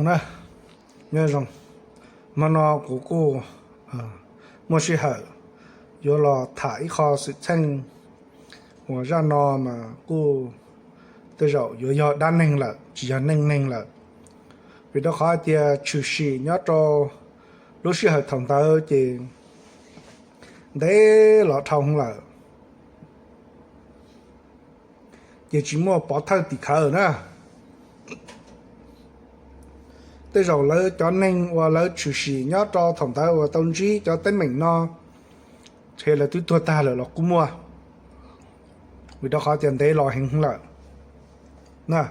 Na, nyob zoo, hmo no kuv kuj muaj sij hawm yuav los tham ib qho xwm txheej uas zaj no mas kuj tej zaum yuav yog dab neeg lawm, tsis yog neej neeg lawm. Vim rau qhov hais tias tshwm sim nyob rau lub sij hawm thaum ntawd ces ntev los dhau lawm, ces tsis muaj pov thawj tim khawv na. Tej zaum lawv cov neeg uas lawv tshwm sim nyob rau thaum ntawd uas tau ntsib cov teeb meem no, ces lawv twb tuag tag lawm los kuj muaj, vim rau qhov tias ntev los heev lawm na.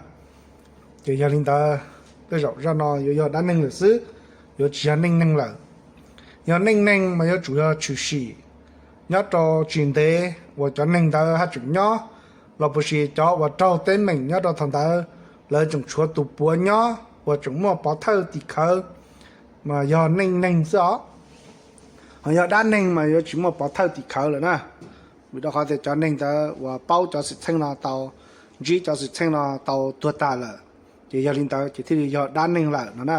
Ces yog li ntawd, tej zaum zaj no yuav yog dab neeg lawm xwb, yuav tsis yog neej neeg lawm. Yog neej neeg mas yuav tsum yog tshwm sim nyob rau tsis ntev uas cov neeg ntawd haj tseem nyob, los puas sis cov uas raug teeb meem nyob rau thaum ntawd lawv tseem tshuav tus puav nyob uas tseem muaj pov thawj tim khawv, mas yog neej neeg xwb os. Ho yog dab neeg mas yuav tsis muaj pov thawj tim khawv lawm na. Vim rau qhov tias cov neeg ntawd uas paub cov xwm txheej no tau ntsib cov xwm txheej no tau tuag tas lawm, ces yog li ntawd ces thiaj li yog dab neeg lawm no na.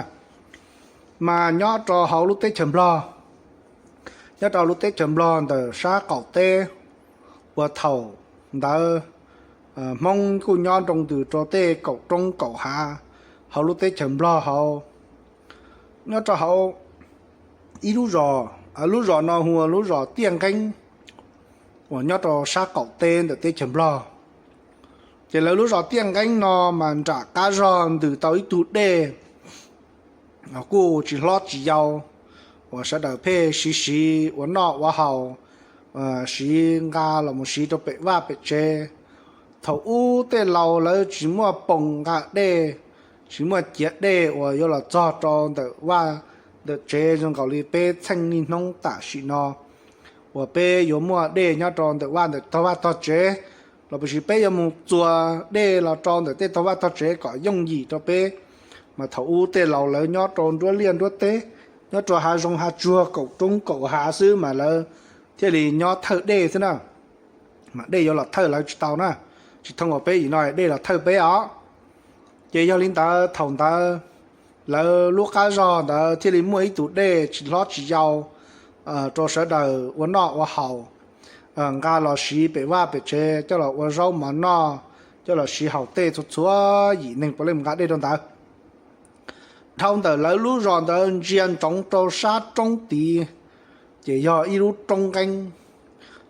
Mas nyob rau hauv lub teb chaws Nplog, nyob rau lub teb chaws Nplog ntawm sab qaum teb, uas thaum ntawd Hmoob kuj nyob nroo ntws rau tej kaum roob kaum hav hauv lub teb chaws Nplog hauv. Nyob rau hauv ib lub zos, lub zos no hu ua lub zos Tiaj Nqeeb, uas nyob rau sab qaum teb ntawm teb chaws Nplog. Ces lawv lub zos Tiaj Nqeeb no mas nram qab zog ntws tau ib tug dej kuj tsis hlob tsis yau, uas sawv daws pheej siv siv ua noj ua haus, siv nqa los mus siv rau pem vaj pem tsev. Thaum ub tej laus lawv tsis muaj poom nqa dej, tsis muaj ciav dej uas yuav los txog rau ntawm vaj ntawm tsev zoo nkaus li peb txheej niaj hnub tam sim no, uas peb yuav muaj dej nyob rau ntawm vaj ntawm tog vaj tog tsev, los puas sis peb yuav mus txuas dej los rau ntawm tej tog vaj tog tsev kom yooj yim rau peb. Mas thaum ub tej laus lawv nyob rau nruab liaj nruab teb, nyob rau hav zoov hav tsuag kaum roob kaum hav xwb mas lawv thiaj li nyob thawj dej xwb na. Mas dej yuav los thawj lawv tsis tau na, tsis thooj uas peb yim no dej los thawj peb os. Ces yog li ntawd thaum ntawd lawv lub qab zog ntawd thiaj li muaj ib tug dej tsis hlob tsis yau rau sawv daws ua noj ua haus, nqa los siv pem vaj pem tsev coj los ua zaub mov noj, coj los siv haus tej txhua txhua yim neeg puav leej nqa dej rau ntawd. Dhau ntawm lawv lub zos ntawd ntsia ntsoov rau sab roob tid, ces yog ib lub roob nqeeb.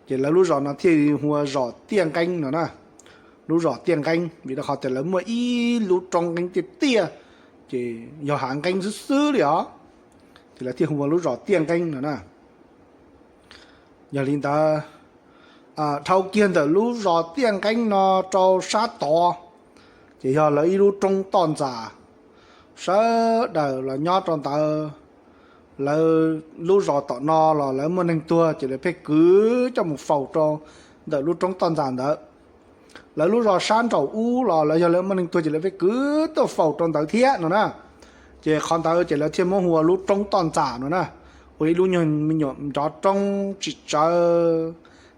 Ces lawv lub zos no thiaj li hu ua zos Tiaj Nqeeb no na. Lub zos Tiaj Nqeeb vim rau qhov tias lawv muaj ib lub roob nqeeb tiaj tiaj, ces yog hav nqeeb xwb xwb li os, ces lawv thiaj hu ua lub zos Tiaj Nqeeb no na. Yog li ntawd, dhau kiag ntawm lub zos Tiaj Nqeeb no rau sab tod, ces yog lawv ib lub roob toj ntxas. Sawv daws los nyob rau ntawd, lawv lub zos tom no los lawv muaj neeg tuag ces lawv pheej kwv coj mus faus rau ntawm lub roob toj ntxas ntawd. Lawv lub zos sab nraum ub los lawv yog lawv muaj neeg tuag ces lawv pheej kwv tuaj faus rau ntawd thiab no na. Ces qhov ntawd ces lawv thiaj muab hu ua lub roob toj ntxas no na. Ua ib lub nyuag me nyuam nrov roob tsis tsawv,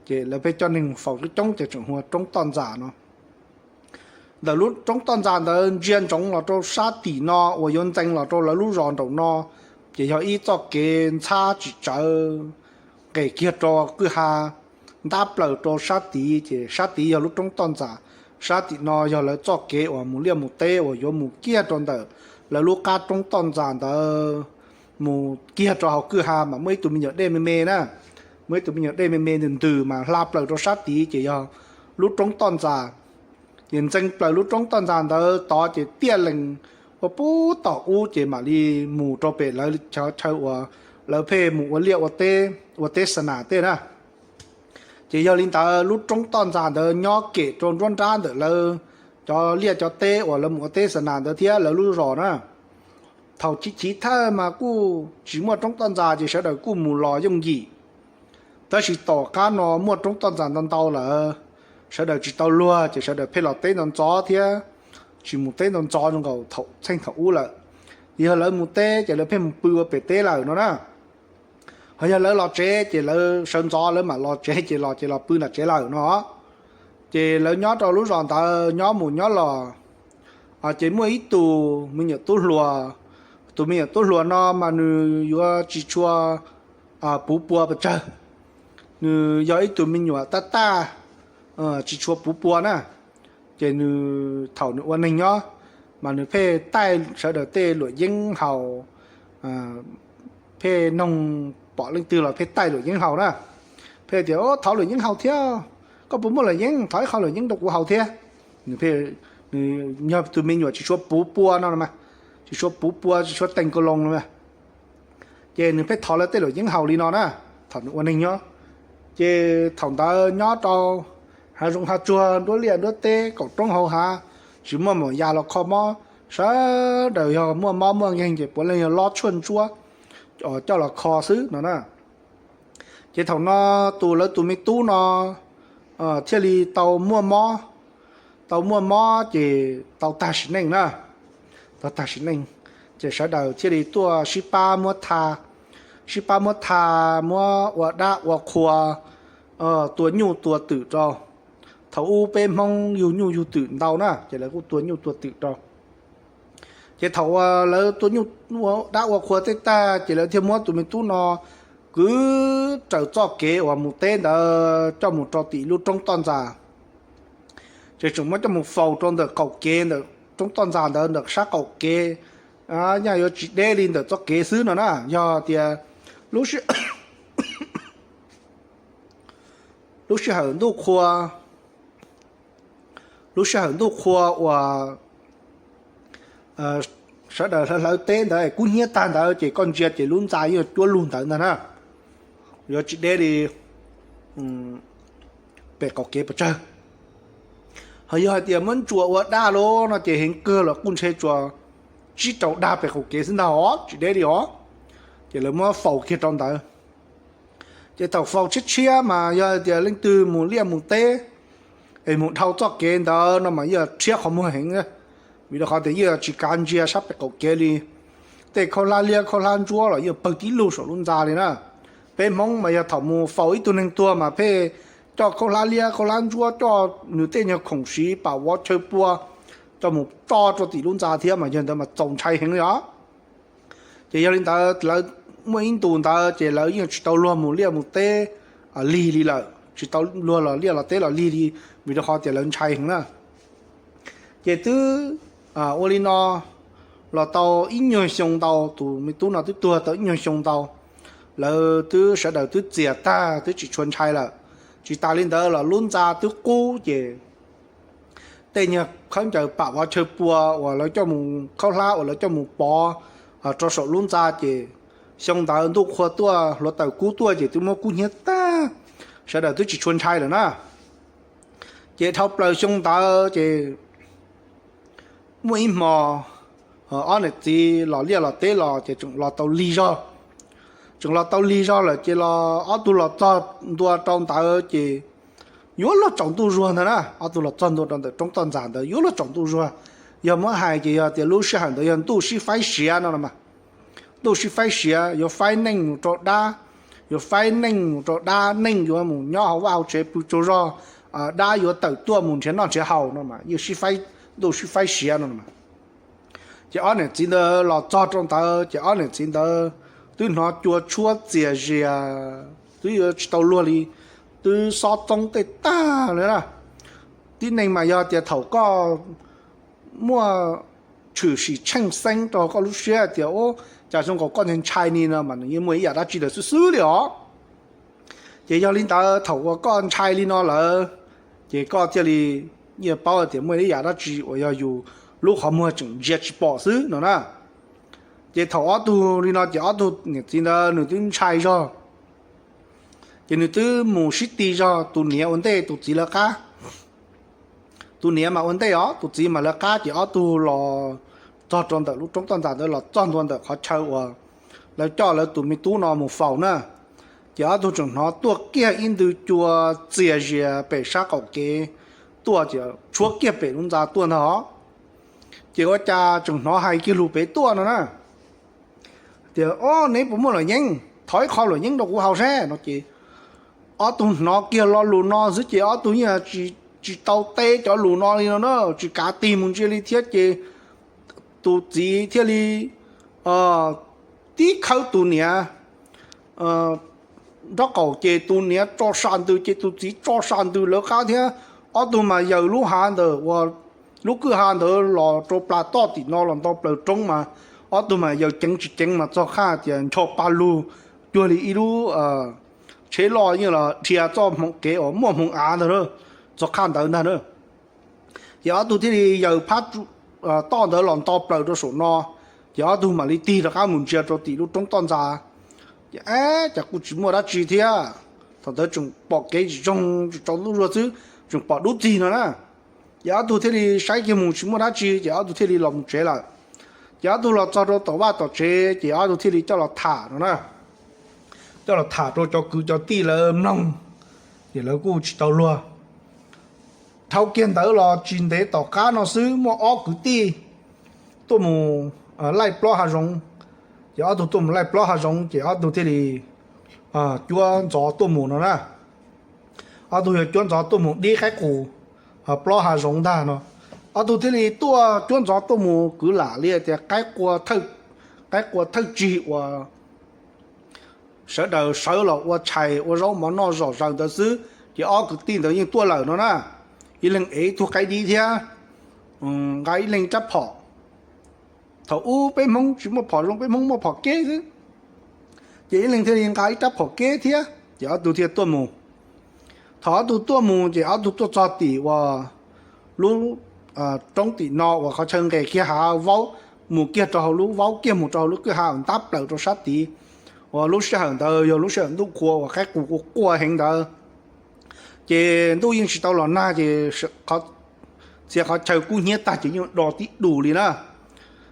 ces lawv pheej coj neeg faus coob coob ces tseem hu ua roob toj ntxas no. Ntawm lub roob toj ntxas ntawd ntsia ntsoov los rau sab tim no uas yuav ntxeev los rau lawv lub zos nraum no, ces yog ib txoj kev ntxhab tsis tsawv, nqes kiag rau kwj ha, ntab plaws rau sab tid, ces sab tid yog lub roob toj ntxas, sab tim no yog lawv txoj kev uas mus liaj mus teb uas yuav mus kiag rau ntawm lawv lub qab roob toj ntxas ntawd mus kiag rau hauv kwj ha mas muaj ib tug me nyuam dej me me na, muaj ib tug me nyuam dej me me ntws ntws mas hla plaws rau sab tid ces yog lub roob toj ntxas. Ces ntxeev plaws lub roob toj ntxas ntawd tod ces tiaj lees ua puag tom ub ces mam li mus rau pem lawv chaw uas lawv pheej mus ua liaj ua teb, ua teb xa nas tej na. Ces yog li ntawd lub roob toj ntxas ntawd nyob kem rau nruab nrab ntawm lawv cov liaj cov teb uas lawv mus ua teb xa nas ntawd thiab lawv lub zos na. Thaum chiv chiv thawj mas kuj tsis muaj roob toj ntxas ces sawv daws kuj mus los yooj yim. Tab sis tom qab no muaj roob toj ntxas ntau ntau lawm, sawv daws tsis tau luag ces sawv daws pheej los teb ntxov ntxov thiab, tsis mus teb ntxov ntxov zoo nkaus thaum txheej thaum ub lawm. Yog lawv mus teb ces lawv pheej mus pw ua pem teb lawm no na. Ho yog lawv los tsev ces lawv sawv ntxov lawv mam los tsev ces los ces los pw nram tsev lawm no. Ces lawv nyob rau lub zos ntawd nyob mus nyob los, ces muaj ib tug me nyuam tub hluas Tus me nyuam tub hluas no mas nws yuav tsis tshua puv pua pes tsawg, nws yog ib tug me nyuam taj taj, tsis tshua puv pua na. Ces nws thaum nws ua neeg nyob mas nws pheej taij sawv daws tej luam yeeb haus, pheej noog pom leej twg los pheej taij luam yeeb haus na. Pheej tias, Thov luam yeeb haus thiab, koj puas muaj luam yeeb? Thov ib qho luam yeeb rau kuv haus thiab. Nws yog tus me nyuam tsis tshua puv pua no mas, tsis tshua puv pua, tsis tshua teeg ko loo no. Ces nws pheej thov lawv tej luam yeeb haus li no na, thaum nws ua neeg nyob. Ces thaum ntawd nyob rau hav zoov hav tsuag, nruab liaj nruab teb, kaum roob hauv hav, tsis muaj maum yas los kho mob, sawv daws yog muaj mob muaj nkeeg ces puav leej yog lob tshuaj ntsuab coj los kho xwb no na. Ces thaum no tus lawv tus me tub no thiaj li tau muaj mob, tau muaj mob ces tau tag sim neej na, tau tag sim neej. Ces sawv daws thiaj li tuaj sib pab muab tha, sib pab muab tha, muab ua dab ua qhua, tua nyuj tua twm rau. Thaum ub peb Hmoob yug nyuj yug twm ntau na, ces lawv kuj tua nyuj tua twm rau. Ces thaum uas lawv tua nyuj ua dab ua qhua tej tag ces lawv thiaj muab tus me tub no kwv raws txoj kev uas mus teb ntawd coj mus rau tim lub roob toj ntxas. Ces tseem muab coj mus faus rau ntawm qaum kev ntawm roob toj ntxas ntawd ntawm sab qaum kev, nyaj yuav tsis deb li ntawm txoj kev xwb no na. Yog tias lub sij, lub sij hawm ntuj qhua, lub sij hawm ntuj qhua uas sawv daws hlawv teb ntawd kub hnyiab tag ntawd ces koj ntsia ces lub ntxa yeej cuab lug ntawd ntag na, yuav tsis deb li pem qaum kev pes tsawg. Ho yog hais tias muab ntsuas ua dab lawm no ces heev kawg los kuj ntshe tsuas tsib rau dab pem qaum kev xwb ntag os, tsis deb li os. Ces lawv muab faus kiag rau ntawd. Ces thaum faus tshiab tshiab mas yog hais tias leej twg mus liaj mus teb es mus dhau txoj kev ntawd no mas yeej rhiab qhov muag heev, vim rau qhov tias yeej tsis kav ntsia sab pem qaum kev li. Tej khaub hlab liab khaub hlab ntsuab los yeej pawg tib lug saum lub ntxa li na. Peb Hmoob mas yog thaum mus faus ib tug neeg tuag mas pheej coj khaub hlab liab khaub hlab ntsuab, coj nws tej nyuag khoom siv pam vov chaw pua coj mus tso rau tim lub ntxa thiab mas yog ntawd mas txaus ntshai heev li os. Ces yog li ntawd lawv muaj ib ntus ntawd ces lawv yeej tsis tau luag mus liaj mus teb lig li lawm, tsis tau luag los liaj los teb los lig li, vim rau qhov tias lawv ntshai heev na. Ces twb ua li no los tau ib nyuag xyoo ntau, tus me tub no twb tuag tau ib nyuag xyoo ntau, lawv twb sawv daws twb txias tag twb tsis tshua ntshai lawm. Tsis tas li ntawd los lub ntxa twb qub ces tej nyuag khaub ncaws pam vov chaw pua uas lawv coj mus, khaub hlab uas lawv coj mus pov rau saum lub ntxa ces xyoo ntawd ntuj qhua tuaj hluav taws kub tuaj ces twb muab kub hnyiab tag, sawv daws twb tsis tshua ntshai lawm na. Ces dhau plaws xyoo ntawd ces muaj ib hmo ob niam txiv los liaj los teb los ces tseem los tau lig zog. Tseem los tau lig zog lawm ces los ob tug los txog ntua rau ntawd ces yuav luag tsaus ntuj zuag ntag na. Ob tug los txog ntua rau ntawm roob toj ntxas ntawd yuav luag tsaus ntuj zuag. Yog muab hais ces yog tias lub sij hawm ntawd yog ntuj sib faib siav no los mas. Ntuj sib faib siav, yuav faib neej mus rau dab, yuav faib neej mus rau dab, neej yuav mus nyob hauv vaj hauv tsev pw tsaug zog, dab yuav tawm tuaj mus nrhiav noj nrhiav haus no mas yeej sib faib, ntuj sib faib siav no. Ces ob niam txiv ntawd los txog rau ntawd ces ob niam txiv ntawd twb hnov cua tshuab txias zias, twb yuav tsis tau luag li, twb xob txoob tej tag li na. Tib neeg mas yog tias thaum koj muaj tshwm sim tsheej xeeb rau koj lub siab tias, Ub, cas zoo nkaus koj ntshai ntshai ni no mas nws yeej muaj ib yam dab tsi ntawd xwb xwb li os. Ces yog li ntawd thaum uas koj ntshai li no lawm, ces koj thiaj li yeej paub tias muaj ib yam dab tsi uas yog yus lub qhov muag tseem ntsia tsis pom xwb no na. Ces thaum ob tug li no ces ob tug niam txiv ntawd nws twb ntshai zog, ces nws twb mus sib ti zog, tus niam ua ntej tus txiv lawv qab. Tus niam mas ua ntej os, tus txiv mas lawv qab, ces ob tug los txog rau ntawm lub roob toj ntxas ntawd, los txog ntua ntawm qhov chaw uas lawv coj lawv tus me tub no mus faus na. Ces ob tug tseem hnov tuaj kiag ib ntws cua txias zias pem sab qaum kev tuaj, ces tshuab kiag pem lub ntxa tuaj ntag os. Ces ua cas tseem hnov hais kiag lus pem tuaj no na, tias, Ob, neb puas muaj luam yeeb? Thov ib qho luam yeeb rau kuv haus seb no. Ces ob tug hnov kiag lo lus no xwb ces ob tug yeej tsis tau teb cov lus no li no na, tsis kav tig mus ntsia li thiab. Ces tus txiv thiaj li tib khawb tus niam nraub qaum ces tus niam tso sa ntws ces tus txiv tso sa ntws lawv qab thiab. Ob tug mas yaws lub hav ntawm uas lub kwj ha ntawd los rau plas toj tim no los nto plaws roob mas ob tug mas yaws ceev tsis ceev mas txog qhaj tias ncho pa lug cuag li ib lub tsheb loj yeej los dhia txoj hmoov kev uas muaj hmoov av ntag na, txog qhaj ntawd ntag na. Ces ob tug thiaj li yaws phab toj ntawd los nto plaws rau saum no, ces ob tug mam li tig rov qab mus ntsia rau tim lub roob toj ntxas. Ces ab, cas kuj tsis muaj dab tsi thiab. Thaum ntawd tseem pom kev tsis zoo, tseem tsaus ntuj zuag xwb, tseem pom dub txig no na. Ces ob tug thiaj li saib kiag mus tsis muaj dab tsi, ces ob tug thiaj li los mus tsev lawm. Ces ob tug los txog rau tom vaj tom tsev, ces ob tug thiaj li coj los tham no na. Coj los tham rau cov kwv cov tij lawv mloog, ces lawv kuj tsis tau luag. Dhau kiag ntawd los tsis ntev tom qab no xwb muaj ob kwv tij tuaj mus laij plob hav zoov. Ces ob tug tuaj mus laij plob hav zoov ces ob tug thiaj li cuab ntxov tuaj mus no na. Ob tug yog cuab ntxov tuaj mus dib qaib qus plob hav zoov ntag no. Ob tug thiaj li tuaj cuab ntxov tuaj mus kwv lam li tias qaib qua thawj tsig uas sawv daws sawv los ua tshais ua zaub mov noj zom zaws ntawd xwb, ces ob kwv tij ntawd yeej tuaj lawm no na. Ib leeg ev ib tug qaib dib thiab nqa ib leeg rab phom. Thaum ub peb Hmoob tsis muaj phom zoo, peb Hmoob muaj phom keb xwb, ces ib leeg thiaj li nqa ib rab phom keb thiab, ces ob tug thiaj tuaj mus. Thaum ob tug tuaj mus ces ob tug tuaj txog tim uas lub roob tim no uas qhov chaw nqes kiag hav vaub, mus kiag rau hauv lub vaub kiag mus rau hauv lub kwj ha uas ntab plaws rau sab tid, uas lub sij hawm ntawd yog lub sij hawm ntuj qhua uas qaib qus qua qua heev ntawd. Ces ntuj yeej tsis tau los nag ces txhia qhov chaw kub hnyiab tag ces yeej do tib dus li na.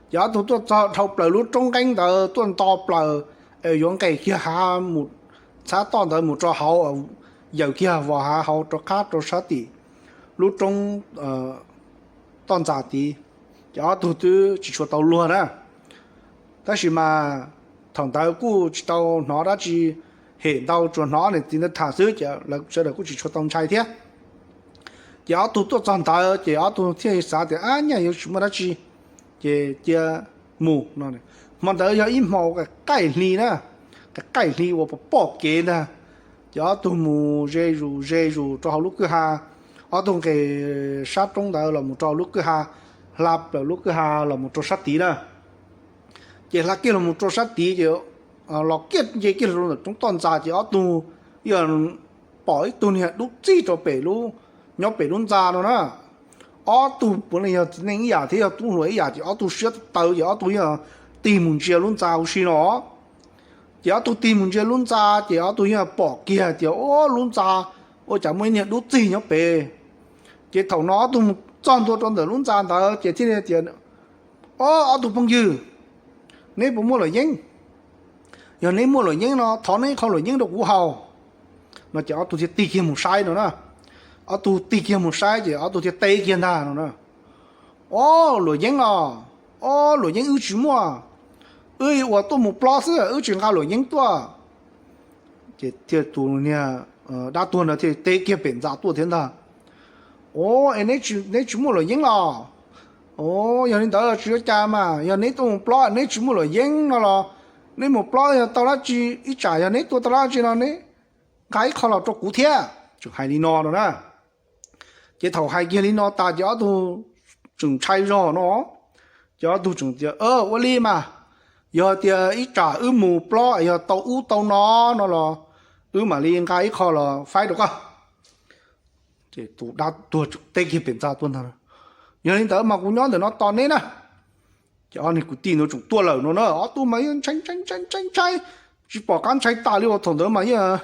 Ces ob tug tuaj txog dhau plaws lub roob nqeeb ntawd tuaj nto plaws, yuav nqes kiag hav mus txhab toj ntawd mus rau hauv, yaws kiag vos hav hauv rov qab rau sab tim lub roob toj ntxas tid, ces ob tug twb tsis tshua tau luag na. Tab sis mas thaum ntawd kuj tsis tau hnov dab tsi hem ntau, tsuas hnov niam txiv ntawd tham xwb ces sawv daws kuj tsis tshua tau ntshai thiab. Ces ob tug tuaj txog ntawd ces ob tug thiaj xav tias ab, nyaj yuav tsis muaj dab tsi, ces cia mus no. Hmo ntawd yog ib hmo qaij hli na, qaij hli uas pom pom kev ntag. Ces ob tug mus ze zus ze zus rau hauv lub kwj ha, ob tug nqes sab roob ntawd los mus rau hauv lub kwj ha, hla plaws lub kwj ha los mus rau sab tid na. Ces hla kiag los mus rau sab tid ces los kiag nce kiag rau ntawm roob toj ntxas ces ob tug yog pom ib tug niag dub txig rau pem lub, nyob pem lub ntxa no na. Ob tug puav leej yog txiv neej ib yam thiab yog tub hluas ib yam ces ob tug siab tawv ces ob tug yog tig mus ntsia lub ntxa huv si no. Ces ob tug tig mus ntsia lub ntxa ces ob tug yeej pom kiag tias o, lub ntxa ua cas muaj ib niag dub txig nyob pem. Ces thaum no ob tug mus txog ntua rau ntawm lub ntxa ntawd ces thiaj li tias o, ob tug phooj ywg, neb puas muaj luam yeeb? Yog neb muaj luam yeeb no thov neb qho luam yeeb rau kuv haus no. Ces ob tug thiaj tig kiag mus saib no na. Ob tug tig kiag mus saib ces ob tug thiaj teb kiag ntag no na. O, luam yeeb os, o, luam yeeb wb tsis muaj, wb ua tuaj mus plob xwb wb tsis nqa luam yeeb tuaj. Ces thiaj tus niag dab tuag ntawd thiaj teb kiag pem ntxa tuaj thiab ntag. O, es neb tsis muaj luam yeeb los? O, yog li ntawd tsis ua cas mas, yog neb tuaj mus plob neb tsis muaj luam yeeb no los neb mus plob yog tau dab tsi, ib tsam yog neb tua tau dab tsi no neb nqa ib qho los rau kuv thiab. Tseem hais li no no na. Ces thaum hais kiag li no tas ces ob tug tseem ntshai zog no, ces ob tug tseem tias ua li mas, yog tias ib tsam wb mus plob yog tau ub tau no no los wb mam li nqa ib qho los faib rau koj. Ces tus dab tuag tseem teb kiag pem ntxa tuaj ntag, yog li ntawd mas kuv nyob ntawm no tos neb na. Ces ob niag kwv tij ntawd tseem tuaj lawm no na, ob tug mas yeej ntshai ntshai ntshai ntshai ntshai, tsis pom qab ntshai tas li uas thaum ntawd mas yeej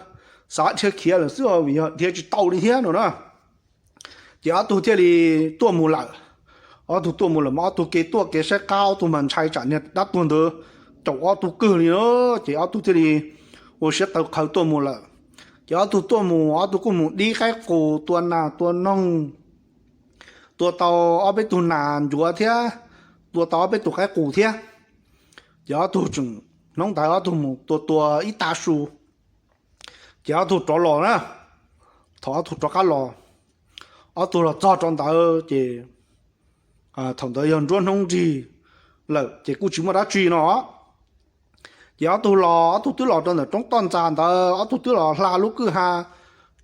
xav dhia khiav lawm xwb os, vim yog dhia tsis tau li thiab no na. Ces ob tug thiaj li tuaj mus lawm. Ob tug tuaj mus lawm mas ob tug kev tuaj kev saib qab, ob tug mas ntshai tsam niag dab tuag ntawd caum ob tug kawg li na. Ces ob tug thiaj li ua siab tawv qhawv tuaj mus lawm. Ces ob tug tuaj mus, ob tug kuj mus dib qaib qus, tua nas tua noog, tua tau ob peb tug nas ncuav thiab, tua tau ob peb tug qaib qus thiab. Ces ob tug tseem, hnub ntawd ob tug mus tua tua ib tag su, ces ob tug rov los na. Thaum ob tug rov qab los, ob tug los txog rau ntawd ces thaum ntawd yog nruab hnub nrig lawm ces kuj tsis muaj dab tsi no. Ces ob tug los, ob tug twb los rau ntawm roob toj ntxas ntawd, ob tug twb los hla lub kwj ha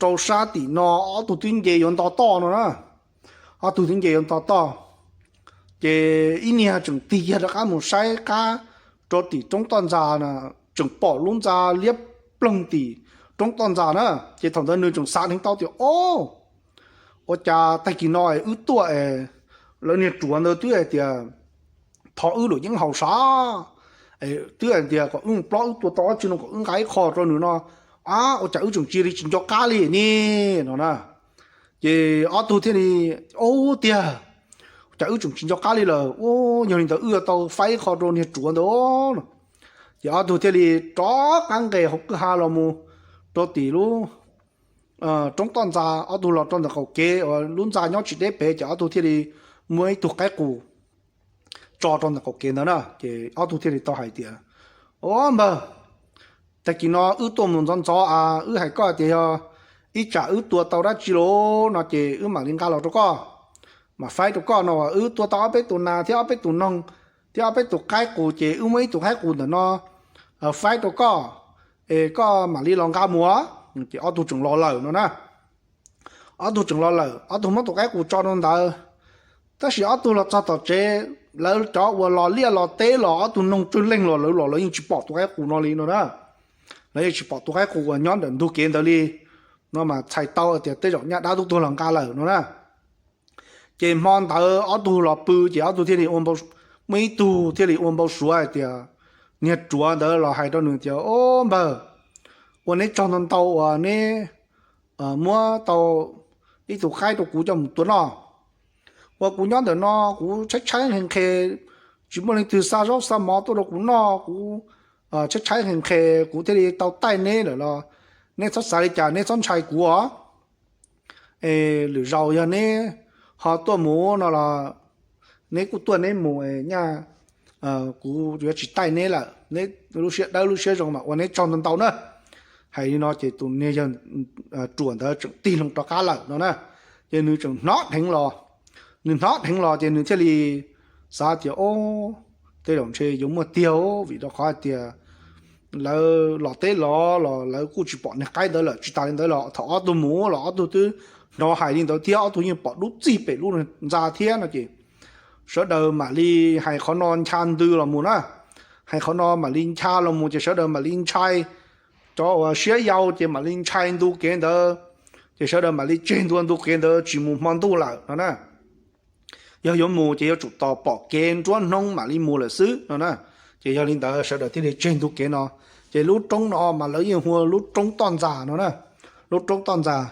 rau sab tim no, ob tug twb nce yuav nto toj no na. Ob tug twb nce yuav nto toj, ces ib niag tseem tig kiag rov qab mus saib qab rau tim roob toj ntxas na, tseem pom lub ntxa liab ploog tim roob toj ntxas na. Ces thaum ntawd nws tseem xav dheev tau tias, o, ua cas tag kis no es wb tuaj es lawv niag ruam ntawd twb hais tias thov wb luam yeeb haus sav, twb hais tias kom wb mus plob wb tua tau dab tsi no kom wb nqa ib qho rau nws no, a, ua cas wb tseem cia li tsis nco qab li ne no na. Ces ob tug thiaj li, o, tiag, cas wb tseem tsis nco qab li lawm, yog li ntawd wb yuav tau faib ib qho rau niag ruam ntawd no. Ces ob tug thiaj li rov qab nqes hauv kwj ha los mus rau tim lub roob toj ntxas, ob tug los rau ntawm qaum kev uas lub ntxa nyob tsis deb pem, ces ob tug thiaj li muab ib tug qaib qus tso rau ntawm qaum kev ntawd na. Ces ob tug thiaj li tau hais tias, o, npawg, tag kis no wb tuaj mus ntxov ntxov a, wb hais koj tias yog ib tsam wb tua tau dab tsi lauj no ces wb mam li nqa los rau koj, mam faib rau koj no. Wb tua tau ob peb tus nas thiab ob peb tus noog thiab ob peb tus qaib qus, ces wb muab ib tug qaib qus ntawm no faib rau koj, es koj mam li los nqa mus. Ces ob tug tseem los lawm no na. Ob tug tseem los lawm, ob tug muab tus qaib qus tso rau ntawd. Tab sis ob tug los txog tom tsev, lawv cov uas los liaj los teb los ob tug noog tsawg leeg los lawv los lawv yeej tsis pom tus qaib qus no li no na. Lawv yeej tsis pom tus qaib qus uas nyob ntawm ntug kev ntawd li no, mas txhais tau tias tej zaum nyaj dab tub tuag los nqa lawm no na. Ces hmo ntawd ob tug los pw, ces ob tug thiaj li, muaj ib tug thiaj li ua npau suav hais tias niag ruam ntawd los hais rau nws tias, o, npawg, ua neb tsaug ntau ntau uas neb muab tau ib tug qaib rau kuv coj mus tua noj. Ua kuv nyob ntawm no kuv tshaib tshaib nqhis nqhis, tsis muaj leej twg xa zaub xa mov tuaj rau kuv noj, kuv tshaib tshaib nqhis nqhis kuv thiaj li tau taij neb lawm los neb txhob xav li cas, neb txhob ntshai kuv os. Es lwm zaus yog neb ho tuaj mus no los neb kuj tuaj neb mus, nyaj kuv yuav tsis taij neb lawm, neb lub siab dawb lub siab zoo mas ua neb tsaug ntau ntau na. Hais li no ces tus niag yawg ruam ntawd tseem tig loo rov qab lawm no na. Ces nws tseem hnov dheev los, nws hnov dheev los ces nws thiaj li xav tias, o, tej zaum ntshe yuav muaj tiag, vim rau qhov hais tias lawv los teb los los lawv kuj tsis pom niag qaib ntawd lawm. Tsis tas li ntawd los thaum ob tug mus los ob tug twb hnov hais li ntawd thiab, ob tug yeej pom dub txig pem lub ntxa thiab no ces sawv daws mam li hais qhov no ncha ntws los mus na. Hais qhov no mam li ncha los mus ces sawv daws mam li ntshai, cov uas siab yau ces mam li ntshai ntu kev ntawd, ces sawv daws mam li tseg ntua ntu kev ntawd tsis mus hmo ntuj lawm no na. Yog yuav mus ces yuav tsum tos pom kev nruab hnub mam li mus lawm xwb no na. Ces yog li ntawd sawv daws thiaj li tseg ntu kev no. Ces lub roob no mas lawv yeej hu ua lub roob toj ntxas no na. Lub roob toj ntxas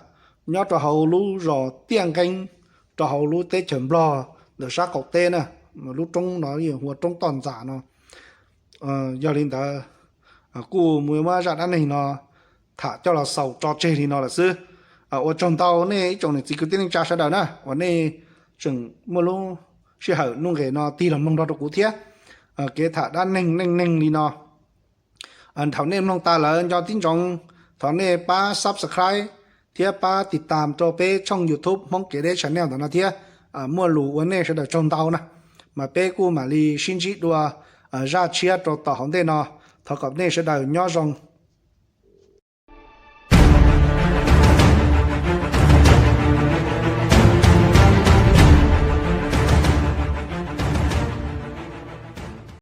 nyob rau hauv lub zos Tiaj Nqeeb, rau hauv lub teb chaws Nplog ntawm sab qaum teb na. Lub roob no yeej hu ua roob toj ntxas no. Yog li ntawd kuj mus muab zaj dab neeg no tham coj los xaus tso tseg li no lawm xwb. Ua tsaug ntau nej ib tsoom niam txiv kwv tij neej tsa sawv daws na uas nej tseem muaj lub sij hawm nuj nqes no tig los mloog nrog rau kuv thiab. Kev tham dab neeg neej neeg li no, thaum nej mloog tas lawm nco tib ntsoov, thov nej pab subscribe thiab pab tiv tam rau peb tshooj YouTube Hmoob Kev Deb Channel ntawm no thiab. Muaj lus ua nej sawv daws tsaug ntau na, mas peb kuj mam li sib ntsib dua zaj tshiab rau tom hauv ntej no. Thov kom nej sawv daws nyob zoo.